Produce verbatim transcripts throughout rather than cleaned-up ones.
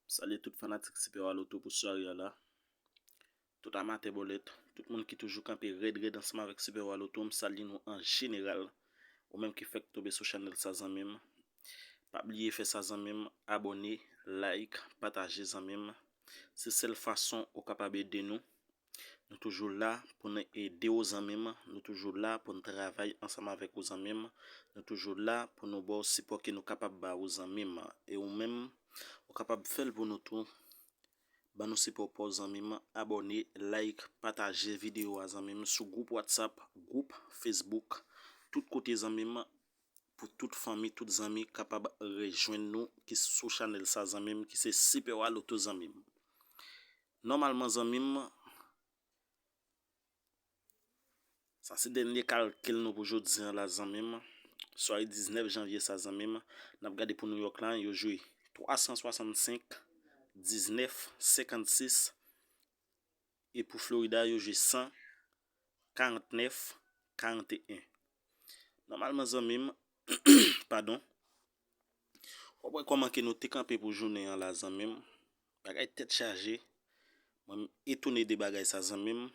Salye tout fanatik Super Wa Loto pou sware a la. Tout amatè bòlèt, tout moun ki toujou kanpe rèd rèd ansanm avèk Super Wa Loto, m salye nou an jeneral. Ou menm ki fèk tonbe sou chanèl sa zanmi m, pa bliye fè sa zanmi m, abòne, like, pataje zanmi m. Se sèl fason ou kapab ede nou. Nou toujou la pou n ede w zanmi m. Nou toujou la pou n travay ansanm avèk ou zanmi m. Nou toujou la pou nou ba w sipò ke nou kapab ba ou zanmi m. E ou menm, ou kapab fè l pou nou tou. Ban nou sipò pa w zanmi m. Abòne, like, pataje videyo a zanmi m sou gwoup WhatsApp, gwoup Facebook, tout kote zanmi m, pou tout fanmi, tout zanmi kapab rejwenn nou ki sou chanèl sa zanmi m, ki se Super Wa Loto zanmi m. Nòmalman zanmi m, sa se dènye kalkil nou pou jodi a la zanmi m. Sware diznèf janvye sa zanmi m, n ap gade pou New York la, yo jwe twa san swasannsenk, diznèf, senkannsis, e pou Florida, yo jwe san, karantnèf, karanteyen. Nòmalman zanmi m, padon, w ap wè kòman ke nou te kanpe pou jounen an la zanmi m. Bagay tèt chaje. Mwen m etone de bagay sa zanmi m.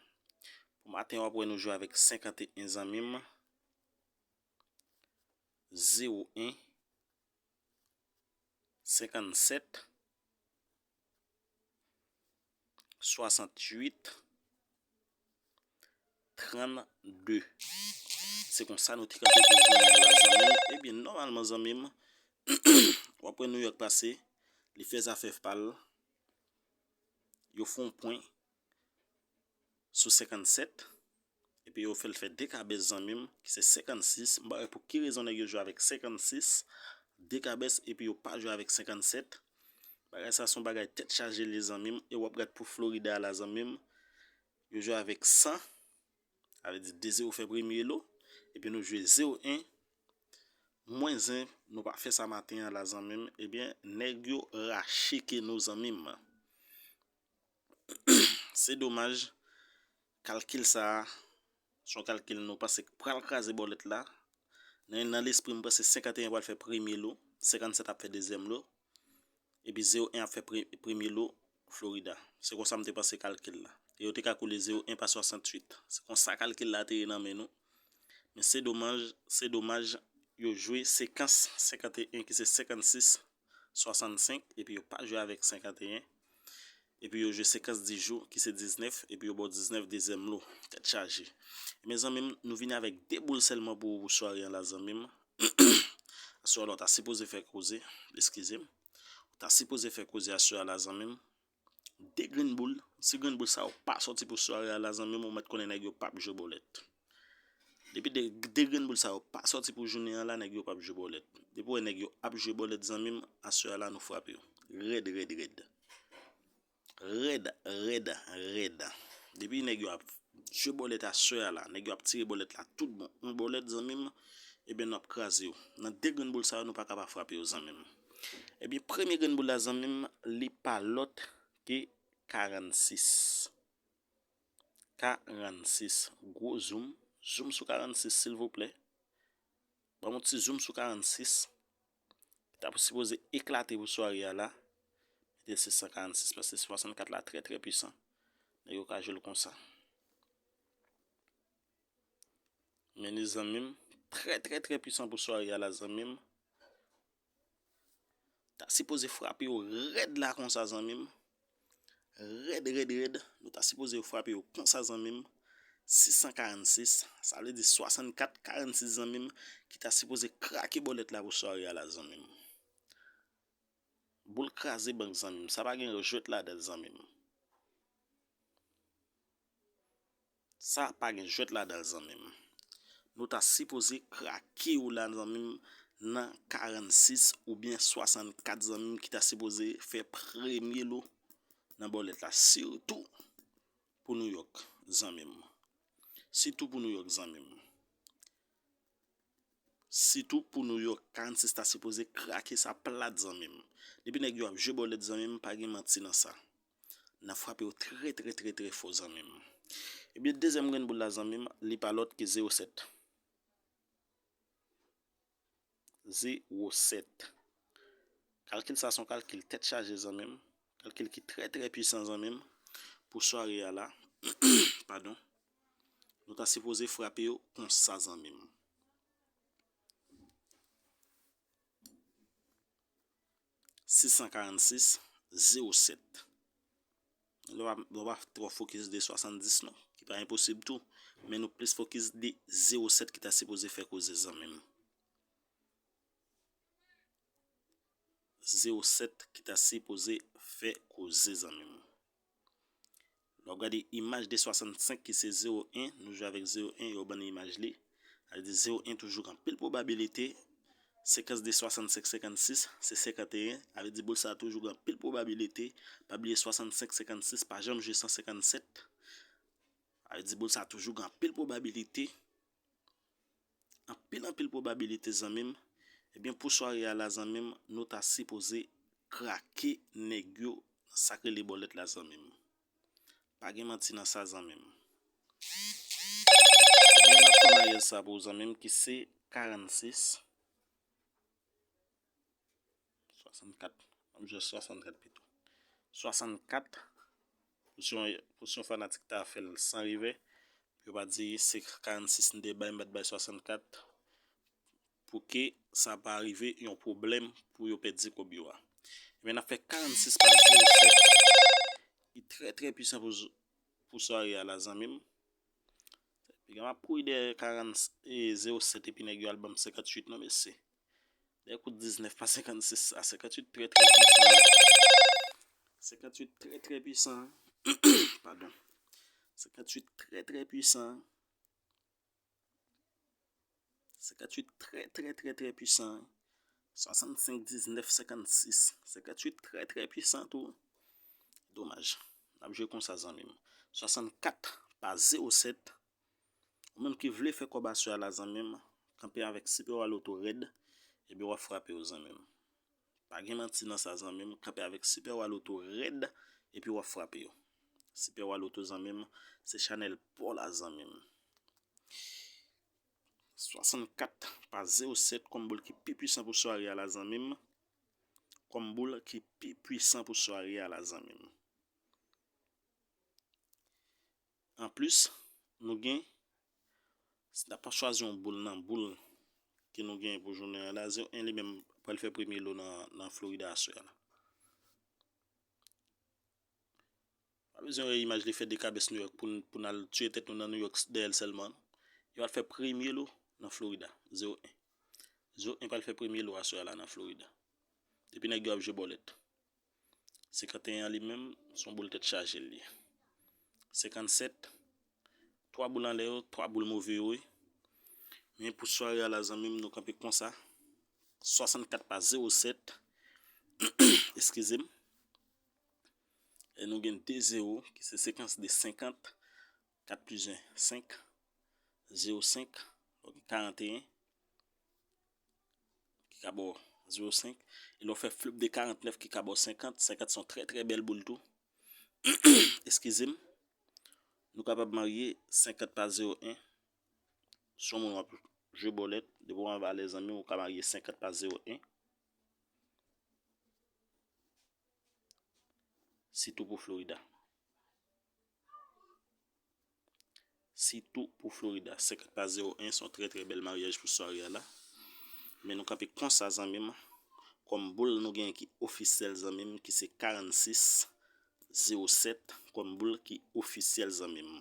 Pou maten w ap wè nou jwe avèk senkanteyen zanmi m. Zewo en, senkannsèt, swasanntuit, trannde. Se konsa nou te kanpe pou jounen an la zanmi m. Ebyen nòmalman zanmi m, w ap wè New York pase, li fè zafè pa l. Yo fè yon pwen sou senkannsèt, epi yo fè l fè de kabès zanmi m, ki se senkannsis. M pa wè pou ki rezon nèg yo jwe avèk senkannsis, de kabès, epi yo pa jwe avèk senkannsèt. Bagay sa se yon bagay tèt chaje li zanmi m, e w ap gad pou Florida la zanmi m, yo jwe avèk san, sa vle di de zewo fè premye lo, epi nou jwe zewo en, mwen zen, nou pa fè sa maten an la zanmi m, ebyen nèg yo rache ke nou zanmi m. Se domaj, kalkil sa a, se yon kalkil nou panse k pral kraze bòlèt la. Nan, nan lespri m panse senkanteyen pral fè premye lo, senkannsèt ap fè dezyèm lo, epi zewo en ap fè pre-, premye lo Florida. Se konsa m te panse kalkil la. E yo te ka koule zewo en pa swasanntuit. Se konsa kalkil la te ye nan men nou. Men se domaj, se domaj, yo jwe sekans senkanteyen ki se senkannsis, swasannsenk, epi yo pa jwe avèk senkanteyen. Epi yo jwe sekans dis jou ki se diznèf, epi yo ba w diznèf dezyèm lo. Tèt chaje. Mezanmi m, nou vini avèk de boul sèlman pou, pou sware an la zanmi m. Aswè a la w ta sipoze fè koze, eskize m. Ou ta sipoze fè koze aswè a la zanmi m. De grenn boul, si grenn boul sa yo pa sòti pou sware a la zanmi m, ou mèt konnen nèg yo p ap jwe bòlèt. Depi de, de grenn boul sa yo pa sòti pou jounen an la, nèg yo p ap jwe bòlèt. Depi w wè nèg yo ap jwe bòlèt zanmi m, aswè a la nou frape yo. Rèd, rèd, rèd. Rèd, rèd, rèd. Depi nèg yo ap jwe bòlèt aswè a la, nèg yo ap tire bòlèt la tout bon. Yon bòlèt zanmi m, ebyen n ap kraze yo. Nan de grenn boul sa yo, nou pa ka pa frape yo zanmi m. Ebyen premye grenn boul la zanmi m, li pa lòt ke karannsis. Karannsis. Gwo zoom. Zoom sou karannsis silvouplè. Ban m yon ti zoom sou karannsis. Ki ta sipoze eklate pou sware a la. Mete l se san karannsis paske swasannkat la trè trè pwisan. Nèg yo ka jwe l konsa. Men li zanmi m, trè trè trè pwisan pou sware a la zanmi m. Ta sipoze frape yo rèd la konsa zanmi m. Rèd, rèd, rèd. Nou ta sipoze yo frape yo konsa zanmi m. Sis san karannsis, sa vle di swasannkat karannsis zanmi m, ki ta sipoze krake bòlèt la pou sware a la zanmi m. Boul kraze bank zanmi m, sa pa gen jwèt ladan l zanmi m. Sa pa gen jwèt ladan l zanmi m. Nou ta sipoze krake yo la zanmi m nan karannsis oubyen swasannkat zanmi m ki ta sipoze fè premye lo nan bòlèt la. Sitou pou New York zanmi m. Sitou pou New York zanmi m. Sitou pou New York, karannsis ta sipoze krake sa plat zanmi m. Depi nèg yo ap jwe bòlèt zanmi m, pa gen manti nan sa. N ap frape yo trè trè trè trè fò zanmi m. Ebyen dezyèm grenn boul la zanmi m, li pa lòt ke zewo sèt. Zewo sèt. Kalkil sa se yon kalkil tèt chaje zanmi m. Kalkil ki trè, trè pwisan, zanmi m, pou sware a la. Padon. Nou ta sipoze frape yo konsa, zanmi m. Sis san karannsis, zewo sèt. Nou pa, nou pa twò fokis de swasanndis non, ki pa enposib tou, men nou plis fokis de zewo sèt ki ta sipoze fè koze, zanmi m. Zewo sèt ki ta sipoze fè koze, zanmi m. Lè w gade imaj de swasannsenk ki se zewo en, nou jwe avèk zewo en, yo ban n imaj li. Sa vle di zewo en toujou gen anpil pwobabilite. Sekans de swasannsenk senkannsis se senkanteyen. Sa vle di boul sa a toujou gen anpil pwobabilite. Pa bliye swasannsenk senkannsis pa janm jwe san senkannsèt. Sa vle di boul sa a toujou gen anpil pwobabilite. Anpil, anpil pwobabilite, zanmi m. Ebyen, pou sware a la, zanmi m, nou ta sipoze krake nèg yo nan sa k rele bòlèt la, zanmi m. Pa gen manti nan sa, zanmi m. Ebyen, n ap fè maryaj sa pou ou, zanmi m, ki se karannsis. Swasannkat. M ap jwe swasannkat pito. Swasannkat. Pou si yon, pou si yon fanatik ta fè l san revè, pou yo pa di se karannsis m te bay, m pa t bay swasannkat. Pou ke sa pa rive yon pwoblèm pou yo pèdi kòb yo a. Ebyen, n ap fè karannsis pa zewo sèt. Ki trè, trè pwisan pou, pou sware a la, zanmi m. Piga m ap kouri dèyè karant, e, zewo sèt epi nèg yo al ban m senkantuit non, mesye. Dèyè kout diznèf pa senkannsis sa. Senkantuit trè, trè pwisan. Senkantuit trè, trè pwisan. Padon. Senkantuit trè, trè pwisan. Senkantuit trè, trè, trè, trè pwisan. Swasannsenk diznèf senkannsis. Senkantuit trè, trè pwisan tou. Domaj. N ap jwe konsa, zanmi m. Swasannkat pa zewo sèt. Ou menm ki vle fè kòb aswè a la, zanmi m, kanpe avèk Super Wa Loto rèd, epi w ap frape yo, zanmi m. Pa gen manti nan sa, zanmi m, kanpe avèk Super Wa Loto rèd, epi w ap frape yo. Super Wa Loto, zanmi m, se chanèl pa w la, zanmi m. Swasannkat pa zewo sèt kòm boul ki pi pwisan pou sware a la, zanmi m. Kòm boul ki pi pwisan pou sware a la, zanmi m. Anplis, nou gen, si n ap chwazi yon boul nan boul ke nou gen pou jounen an la, zewo en li menm pral fè premye lo nan, nan Florida aswè a la. Pa bezwen wè imaj li fè dekabès Nouyòk pou n, pou n al tiye tèt nou nan Nouyòk dèyè l sèlman. Yo al fè premye lo nan Florida, zewo en. Zewo en pral fè premye lo aswè a la nan Florida. Depi nèg yo ap jwe bòlèt. Senkanteyen an li menm, se yon boul tèt chaje l ye. Senkannsèt, twa boul anlè yo, twa boul move yo ye. Men pou sware a la, zanmi m, nou kanpe konsa. Swasannkat pa zewo sèt. Eskize m. E nou gen de zewo, ki se sekans de senkant. Kat plis en, senk. Zewo senk, donk karanteyen, ki ka ba w zewo senk. E lè w fè flip de karantnèf, ki ka ba w senkant. Senkant se yon trè, trè bèl boul tou. Eskize m. Nou kapab marye senkant pa zewo en. Si yon moun w ap jwe bòlèt, depi w anba lè zanmi w, ou ka marye senkant pa zewo en. Sitou pou Florida. Sitou pou Florida. Senkant pa zewo en se yon trè, trè bèl maryaj pou sware a la. Men nou kanpe konsa, zanmi m. Kòm boul nou genyen ki ofisyèl, zanmi m, ki se karannsis zewo sèt. Kòm boul ki ofisyèl, zanmi m.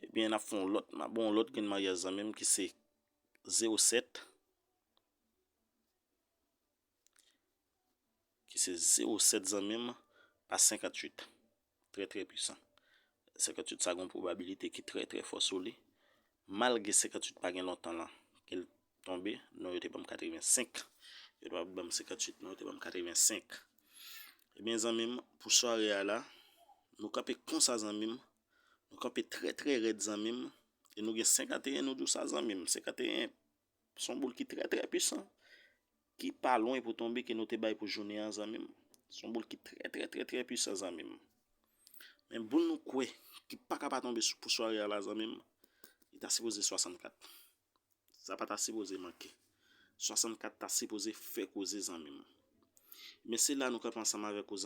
Ebyen, n ap fè yon lòt, m ap ba w yon lòt grenn maryaj, zanmi m, ki se zewo sèt. Ki se zewo sèt, zanmi m, pa senkantuit. Trè, trè pwisan. Senkantuit sa gen yon pwobabilite ki trè, trè fò sou li. Malgre senkantuit pa gen lontan lan ke l tonbe, non, yo te ban m katrevensenk. Yo te pa ban m senkantuit, non, yo te ban m katrevensenk. Ebyen, zanmi m, pou sware a la, nou kanpe konsa, zanmi m. Nou kanpe trè, trè rèd, zanmi m. E nou gen senkanteyen, nou di w sa, zanmi m. Senkanteyen, se yon boul ki trè, trè pwisan, ki pa lwen pou tonbe ke nou te bay pou jounen an, zanmi m. Se yon boul ki trè, trè, trè, trè pwisan, zanmi m. Men boul nou kwè ki pa ka pa tonbe sou, pou sware a la, zanmi m, li ta sipoze swasannkat. Sa pa ta sipoze manke. Swasannkat ta sipoze fè koze, zanmi m. Men se la nou kanpe ansanm avèk ou, zanmi m.